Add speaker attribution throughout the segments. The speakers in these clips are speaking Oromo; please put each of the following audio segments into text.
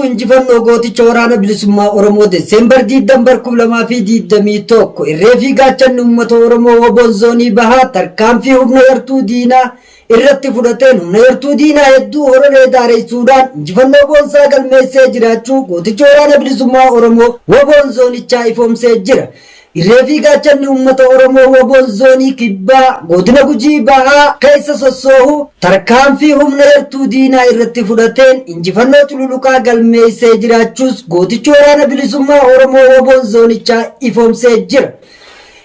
Speaker 1: Injifannoo gooticha Waraana Bilisummaa Oromoo December 20 bar 2021 Irree fi gaachanni uummata Oromoo Waboon Zoonii Bahaa tarkaanfii humna yartuu diinaa irratti fudhateen humna yartuu diinaa hedduu hororee daaressuudhaan injifannoo boonsaa galmeessee jiraachuu gootichi Waraana Bilisummaa Oromoo Waboon Zoonichaa ifoomsee jira. Irree fi gaachanni uummata Oromoo Waboon Zoonii Kibbaa Godina Gujii Bahaa keessa sossoohu tarkaanfii humna yartuu diinaa irratti fudhateen injifannoo cululuqaa galmeessee jiraachuus gootichi Waraana Bilisummaa Oromoo Waboon Zoonichaa ifoomsee jira.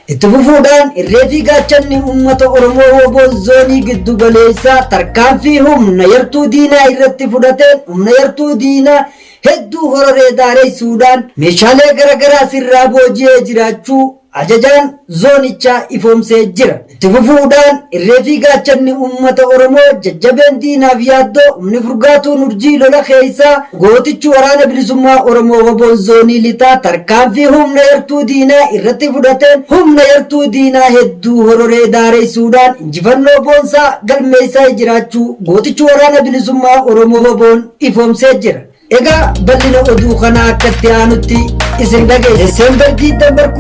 Speaker 1: Itti fufuudhaan irree fi gaachanni uummata Oromoo Waboon Zoonii Giddu Galeessaa tarkaanfii humna yartuu diinaa irratti fudhateen humna yartuu diinaa hedduu hororee daaressuudhaan meeshaalee garagaraas irraa booji'ee jiraachuu ajajaan zoonichaa ifoomsee jira. Itti fufuudhaan irree fi gaachanni uummata Oromoo jajjabeen diinaaf yaaddoo humni furgaatuun urjii lola keessaa gootichi Waraana Bilisummaa Oromoo Waboon Zoonii Lixaa tarkaanfii humna yartuu diinaa irratti fudhateen humna yartuu diinaa hedduu hororee daaressuudhaan injifannoo boonsaa galmeessaa jiraachuu gootichi Waraana Bilisummaa Oromoo Waboon ifoomsee jira. Egaa bal'ina oduu kanaa akka itti aanutti isin dhageessisa. Desember 20 bar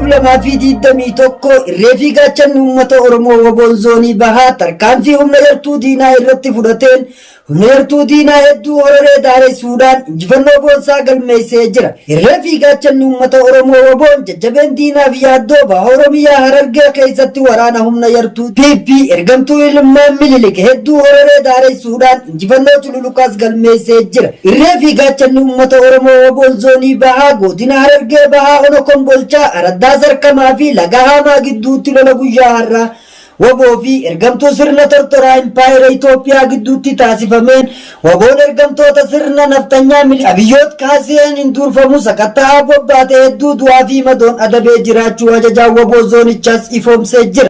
Speaker 1: 2021 irree fi gaachanni uummata Oromoo Waboon Zoonii Bahaa tarkaanfii humna yartuu diinaa irratti fudhateen humna yartuu diinaa hedduu hororee daaressuudhaan injifannoo boonsaa galmeessee jira. Irree fi gaachanni uummata Oromoo Waboon jajjabeen diinaaf yaaddoo Baha Oromiyaa Harargee keessatti waraana humna yartuu PP ergamtuu ilmaan Minilik hedduu hororee daaressuudhaan injifannoo cululuqaas galmeessee jira. Irree fi gaachanni uummata Oromoo Waboon Zoonii Bahaa Godina Harargee Bahaa Ona Kombolchaa Araddaa Sarkamaa fi Laga Haamaa gidduutti lola guyyaa har'aa Waboo fi ergamtuu sirna tortoraa impaayera Itoophiyaa gidduutti taasifameen Waboon ergamtoota sirna nafxanyaa Abiyyoot Kaaseen hin durfamu sakatta'aa bobbaate hedduu du'aa fi madoon adabee jiraachuu ajajaan Waboo zoonichaas ifoomsee jira.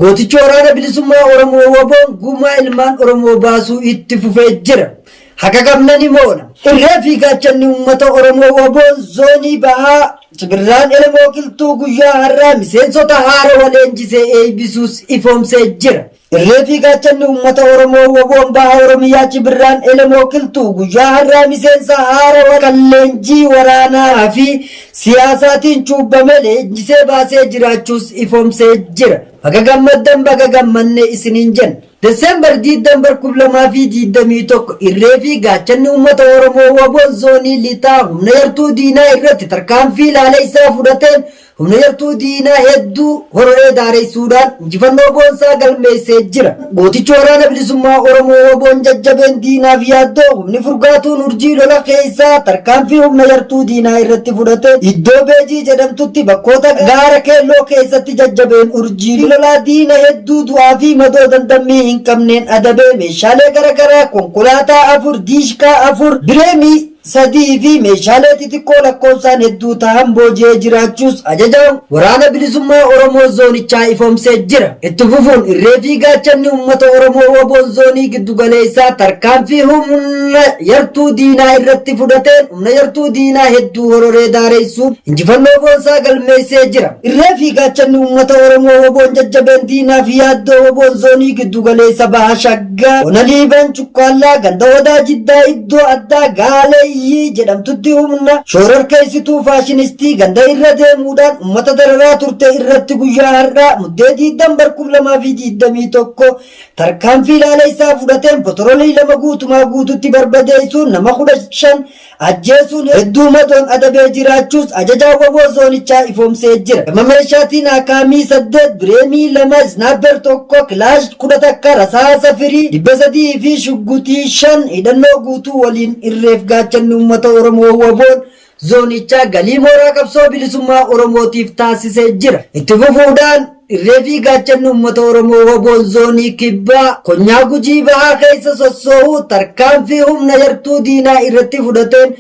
Speaker 1: Gootichi Waraana Bilisummaa Oromoo Waboon gumaa ilmaan Oromoo baasuu itti fufee jira. Haqa qabna ni moona. Irree fi gaachanni uummata Oromoo Waboon Zoonii Bahaa Cibirraan Elemoo Qilxuu guyyaa har'aa miseensota haarawa leenjisee eeybisuus ifoomsee jira. Irree fi gaachanni uummata Oromoo Waboon Baha Oromiyaa Cibirraan Elemoo Qilxuu guyyaa har'aa miseensa haarawa kan leenjii waraanaa fi siyaasaatiin cuubbame leenjisee baasee jiraachuus ifoomsee jira. Baga gammaddan, baga gammanne isiniin jenna. December 20 bar 2021 Irree fi gaachanni uummata Oromoo Waboon Zoonii Lixaa humna yartuu diinaa irratti tarkaanfii laaleessaa fudhateen humna yartuu diinaa hedduu hororee daaressuudhaan injifannoo boonsaa galmeessee jira. Gootichi Waraana Bilisummaa Oromoo Waboon jajjabeen diinaaf yaaddoo humni furgaatuun urjii lola keessaa tarkaanfii humna yartuu diinaa irratti fudhateen iddoo Beejii jedhamtutti bakkoota gaara keelloo keessatti jajjabeen urjii lolaa diina hedduu du'aa fi madoo dandammii hin qabneen adabee meeshaalee garagaraa konkolaataa 4, diishkaa 4, bireemii 3 fi meeshaalee xixiqqoo lakkoofsaan hedduu tahan booji'ee jiraachuus ajajaan Waraana Bilisummaa Oromoo Zoonichaa ifoomsee jira. Itti fufuun irree fi gaachanni uummata Oromoo Waboon Zoonii Giddu Galeessaa tarkaanfii humna yartuu diinaa irratti fudhateen humna yartuu diinaa hedduu hororee daareessuun injifannoo boonsaa galmeessee jira. Irree fi gaachanni uummata Oromoo Waboon jajjabeen diinaa fi yaaddoo Waboon Zoonii Giddu Galeessa Baha Shaggar Ona Liiban Cuqqaallaa ganda Odaa Jiddaa iddoo addaa Gaaleeyyii jedhamtutti humna shoorarkeessituu faashinistii ganda irra deemuudhaan uummata dararaa turte irratti guyyaa har'aa Muddee 20 bar 2021 tarkaanfii laaleessaa fudhateen potorolii 2 guutumaa guututti barbadeessuun nama 15 ajjeesuun hedduu madoon adabee jiraachuus ajajaan wbo zoonichaa ifoomsee jira. Gama meeshaatiin Akaamii 8, Bireemii 2, Isnaapper 1, Kilaash 11, rasaasa firii 300 fi shugguxii 5 hidhannoo guutuu waliin irreef gaachanni uummata Oromoo WBOn zoonichaa galii mooraa qabsoo bilisummaa Oromootiif taasisee jira. Itti fufuudhaan irree fi gaachanni uummata Oromoo WBOn zoonii Kibbaa konyaa Gujii Bahaa keessa sossoohu tarkaanfii humna yartuu diinaa irratti fudhateen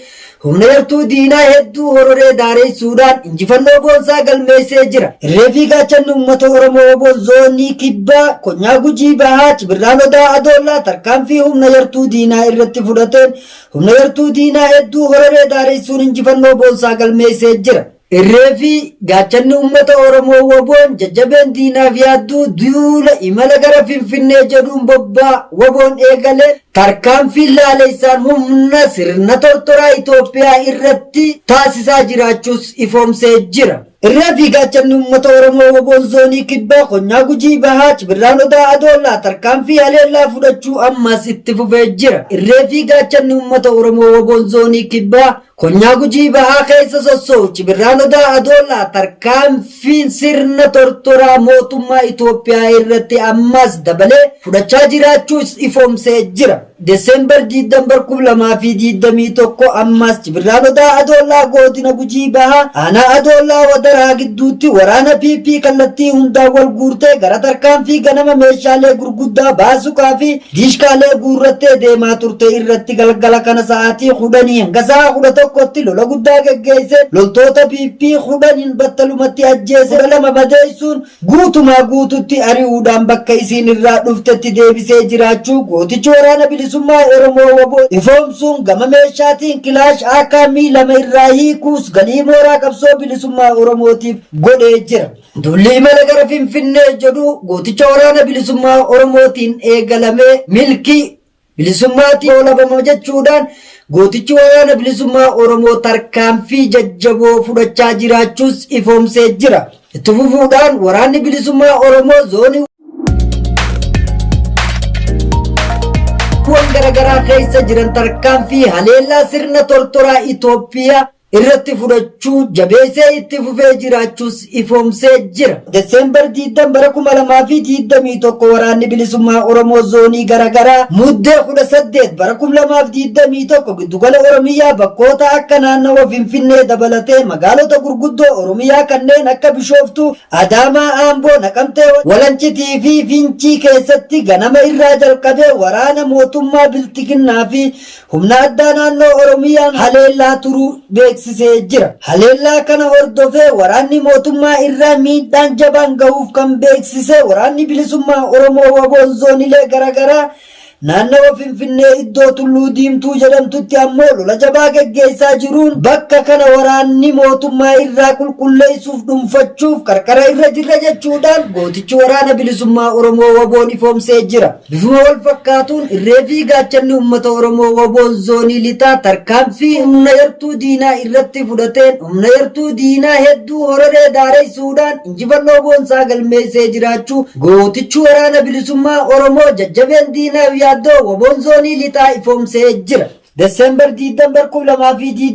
Speaker 1: humna yartuu diinaa hedduu hororee daareessuudhaan injifannoo boonsaa galmeessee jira. Irree fi gaachanni uummata Oromoo WBOn Zoonii Kibbaa Konyaa Gujii Bahaa Cibirraan Odaa Adoollaa tarkaanfii humna yartuu diinaa irratti fudhateen humna yartuu diinaa hedduu hororee daareessuun injifannoo boonsaa galmeessee jira. Irree fi gaachanni uummata Oromoo WBOn jajjabeen diinaaf yaadduu duula imala gara Finfinnee jedhuun bobbaa WBOn eegale tarkaanfii laaleessaan humna sirna tortoraa Itoophiyaa irratti taasisaa jiraachuus ifoomsee jira. Irree fi gaachanni uummata Oromoo WBOn Zoonii Kibbaa Konyaa Gujii Bahaa Cibirraan Odaa Adoollaa tarkaanfii haleellaa fudhachuu ammas itti fufee jira. Irree fi gaachanni uummata Oromoo WBOn Zoonii Kibbaa Konyaa Gujii Bahaa keessa sosso'u Cibirraan Odaa Adoollaa tarkaanfiin sirna tortoraa mootummaa Itoophiyaa irratti ammas dabalee fudhachaa jiraachuus ifoomsee jira. December 20 bar 2021 ammas Cibirraan Odaa Adoollaa Godina Gujii Bahaa aanaa Adoollaa Wadaraa gidduutti waraana PP kallattii hundaan wal guurtee gara tarkaanfii ganama meeshaalee gurguddaa baasuqaa fi Diishkaalee guurrattee deemaa turte irratti galgala kana sa'aatii 10 hanga sa'a 11tti lola guddaa geggeessee loltoota PP 10n battalumatti ajjeese 12 madeessuun guutumaa guututti ari'uudhaan bakka isiin irraa dhuftetti deebisee jiraachuu gootichi Waraana Bilisummaa Oromoo wbo ifoomsuun gama meeshaatiin kilaash AKM 2 irraa hiikuus galii mooraa qabsoo bilisummaa Oromootiif godhee jira. Duulli imala gara Finfinnee jedhu gooticha Waraana Bilisummaa Oromootiin eegalamee milkii bilisummaatiin goolabama jechuudhaan gootichi Waraana Bilisummaa Oromoo tarkaanfii jajjaboo fudhachaa jiraachuus ifoomsee jira. Itti fufuudhaan Waraanni Bilisummaa Oromoo zoonii garagaraa keessa jiran tarkaanfii haleellaa sirna tortoraa Itoophiyaa irratti fudhachuu jabeessee itti fufee jiraachuus ifoomsee jira. December 20 bara 2021 Waraanni Bilisummaa Oromoo zoonii garagaraa Muddee 18 bara 2021 giddugala Oromiyaa bakkoota akka naannawa Finfinnee dabalatee magaalota gurguddoo Oromiyaa kanneen akka Bishooftuu, Adaamaa, Amboo, Naqamtee, Walancitii fi Fincii keessatti ganama irraa jalqabee waraana mootummaa Bilxiginnaa fi Humna addaa naannoo Oromiyaan haleellaa turuu beeksisee jira. Haleellaa kana hordofee waraanni mootummaa irraa miidhaan jabaan gahuuf kan beeksise Waraanni Bilisummaa Oromoo WBOn zoonilee garaagaraa naannawa Finfinnee iddoo Tulluu Diimtuu jedhamtutti ammoo lola jabaa geggeessaa jiruun bakka kana waraanni mootummaa irraa qulqulleessuuf dhuunfachuuf qarqara irra jirra jechuudhaan gootichi Waraana Bilisummaa Oromoo WBOn ifoomsee jira. Bifuma wal fakkaatuun irree fi gaachanni uummata Oromoo WBOn Zoonii Lixaa tarkaanfii humna yartuu diinaa irratti fudhateen humna yartuu diinaa hedduu hororee daaressuudhaan injifannoo boonsaa galmeessee jiraachuu gootichi Waraana Bilisummaa Oromoo jajjabeen diinaaf yaaddoo WBOn Zoonii Lixaa ifoomsee jira. December 20 bar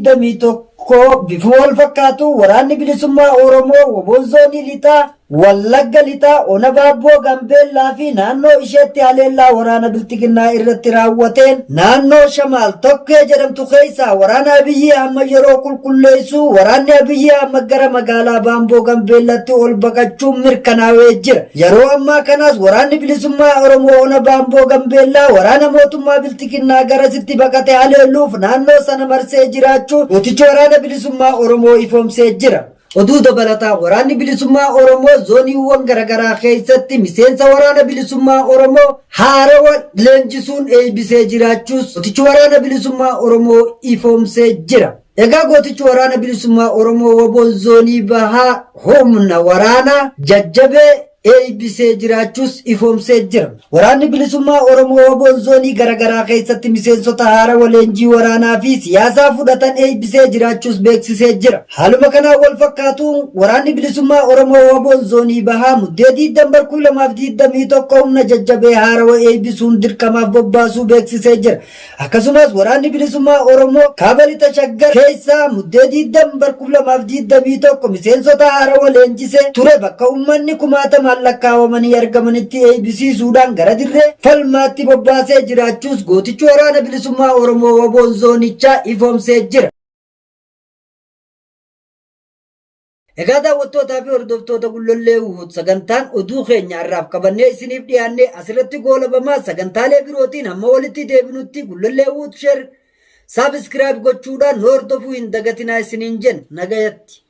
Speaker 1: 2021 bifuma wal fakkaatuun Waraanni Bilisummaa Oromoo WBOn Zoonii Lixaa Wallagga Lixaa Ona Baabboo Gambeellaa fi naannoo isheetti haleellaa waraana Bilxiginnaa irratti raawwateen naannoo Shamaal Tokkee jedhamtu keessaa waraana Abiyyi Ahmad yeroo qulqulleessu waraanni Abiyyi Ahmad gara magaalaa Baamboo Gambeellatti ol baqachuun mirkanaawee jira. Yeroo ammaa kanaas waraanni bilisummaa Oromoo Ona Baamboo Gambeellaa waraana mootummaa Bilxiginnaa garasitti baqate haleeluuf naannoo sana marsee jiraachuu gootichi waraana bilisummaa Oromoo ifoomsee jira. Oduu dabalataa Waraanni Bilisummaa Oromoo zooniiwwan garagaraa keessatti miseensa Waraana Bilisummaa Oromoo haarawa leenjisuun eeybisee jiraachuus gootichi Waraana Bilisummaa Oromoo ifoomsee jira. Egaa gootichi Waraana Bilisummaa Oromoo WBOn Zoonii Bahaa humna waraanaa jajjabee eeybisee jiraachuus ifoomsee jira. Waraanni Bilisummaa Oromoo WBOn zoonii garagaraa keessatti miseensota haarawa leenjii waraanaa fi siyaasaa fudhatan eeybisee jiraachuus beeksisee jira. Haaluma kanaan wal fakkaatuun Waraanni Bilisummaa Oromoo WBOn zoonii Bahaa Muddee 20 bar 2021 humna jajjabee haarawa eeybisuun dirqamaaf bobbaasuu beeksisee jira. Akkasumas Waraanni Bilisummaa Oromoo Kaaba Lixa Shaggar keessaa Muddee 20 bar 2021 miseensota haarawa leenjisee ture bakka uummanni kumaatamaan lakkaawamanii argamanitti eeybisiisuudhaan gara dirree falmaatti bobbaasee jiraachuus gootichi Waraana Bilisummaa Oromoo WBOn zoonichaa ifoomsee jira. Egaa daawwattootaa fi hordoftoota Gullallee Wuhuud sagantaan oduu keenya har'aaf qabannee isiniif dhiyaanne asirratti goolabamaa sagantaalee birootiin hamma walitti deebinutti Gullallee Wuhuud share Subscribe gochuudhaan nu hordofuu hin dagatinaa isiniin jenna. Nagayatti.